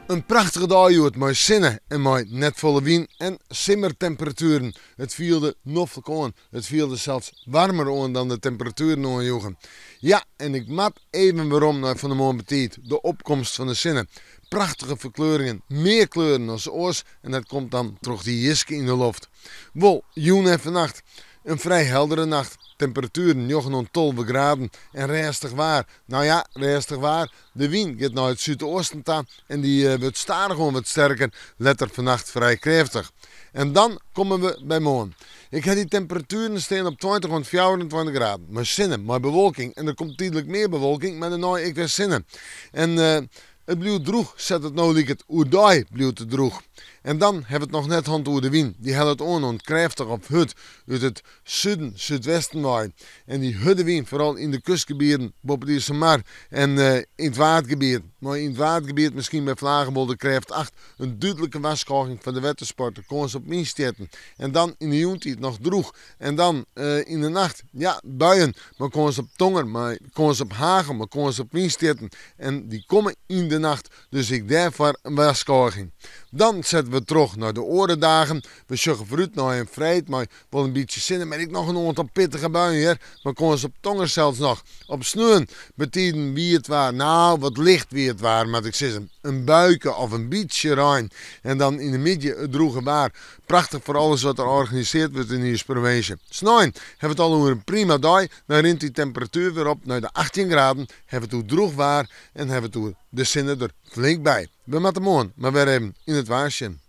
In prachtige dei hjoed mei sinne en mei net folle wyn en simmertemperatueren. It fielde noflik oan. It fielde sels waarmer oan dan de temperatueren oanjoegen. Ja, en ik moat even werom nei fan 'e moarn betiid, de opkomst fan de sinne. Prachtige ferkleuringen, mear kleuren as oars en dat komt dan troch dy jiske yn de loft. Wol, jûn en fannacht in frij heldere nacht. Temperatueren njoggen oant 12 graden en rêstich waar. No ja, rêstich waar. De wyn giet nei it súdeasten ta en dy wurdt stadichoan wat sterker, letter fannacht frij krêftich. En dan komme we by moarn. Ik ha dy temperatueren stean op 20 oant 24 graden, mei sinne, mei bewolking en der komt tydlik mear bewolking, mar dêrnei ek wer sinne. En it bliuwt drûch sa't it no liket, oerdei bliuwt it drûch. En dan ha we it noch net hân oer de wyn, dy hellet oan oant krêftich of hurd út it suden, súdwesten wei. En dy hurde wyn, foaral yn de kustgebieten boppe de Iselmar en yn it Waadgebiet. Mei yn it Waadgebiet miskien by flagen wol de krêft 8, in dúdlike warskôging foar de wettersport, de kâns op wynstjitten. En dan yn de jûntiid noch drûch en dan yn de nacht, ja, buien mei kâns op tonger, mei kâns op hagel, mei kâns op wynstjitten. En dy komme yn de nacht, dus ek dêrfoar in warskôging. Dan sette we troch nei de oare dagen. We sjogge foarút nei in freed mei wol in bytsje sinne, mar ek noch in oantal pittige buien hear. Mei kâns op tonger sels noch. Op sneon betiden wiet waar, nou wat licht wiet waar moat ik sizzen. In buike of in bytsje rein en dan yn de middei it drûge waar. Prachtich foar alles wat der organiseard wurdt yn ús provinsje. Snein ha we it al oer in prima dei, dan rint dy temperatuer wer op nei de 18 graden, ha we it oer drûch waar en ha we it oer de sinne der flink by. We moatte moarn mar wer even yn it waar sjen.